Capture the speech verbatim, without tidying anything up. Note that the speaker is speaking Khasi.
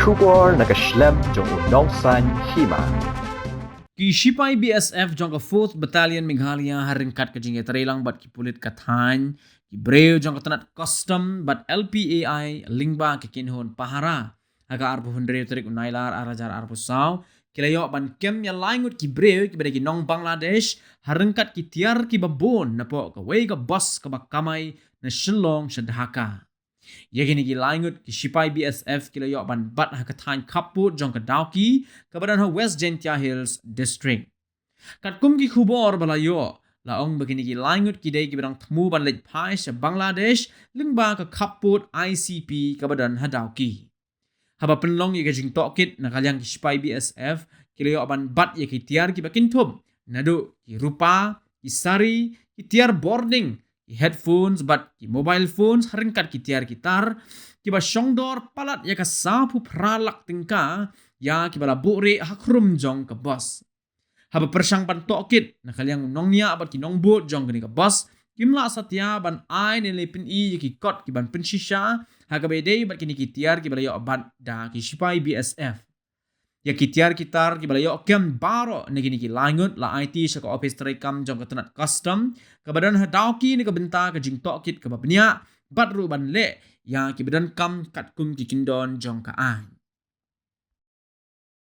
Khubor na ka shlem jong u nongsaiñ hima. Ki shipai B S F jong ka fourth Battalion Meghalaya ha ryngkat ka jingïatreilang bad ki pulit ka thaiñ, ki briew jong ka tnat Custom bad L P A I lyngba ka kynhun pahara, ha ka arphew hynriew tarik u Nailar ar hajar arphew saw, ki la ïoh ban kem ïa lai ngut ki briew kiba dei ki nong Bangladesh ha ryngkat ki tiar kiba bun napoh kawei ka bus kaba kamai na Shillong sha Dhaka. Ïa kine ki lai ngut ki shipai B S F ki la ïoh ban bat ha ka thaiñ khappud jong ka Dawki kaba don ha West Jaintia Hills District. Katkum ki khubor ba la ïoh, la ong ba kine ki lai ngut ki dei kiba dang thmu ban leit phai sha Bangladesh lyngba ka khappud I C P kaba don ha Dawki. Haba pynlong ïa ka jingtohkit na ka liang ki shipai B S F, ki la ïoh ban bat ïa ki tiar kiba kynthup naduh ki rupa, ki sari, ki tiar bording, ki headphones bad ki mobile phones ha ryngkat ki tiar ki tar kiba shongdor palat ïa ka sawphew phra lak tyngka ïa kiba la buhrieh ha khrum jong ka bus. Haba pyrshang ban tohkit na ka liang u nongñiah bad ki nongbud jong kane ka bus, kim lah satia ban ai ne leit pyni ïa ki kot kiban pynshisha ha kaba ïadei bad kine ki tiar kiba la ïoh bat da ki shipai B S F. Ïa ki tiar ki tar kiba la ïoh kem baroh na kine ki lai ngut la aiti sha ka ophis treikam jong ka tnat Custom kaba don ha Dawki na ka bynta ka jingtohkit kaba bniah bad ruh ban leh ïa kiba donkam katkum ki kyndon jong ka aiñ.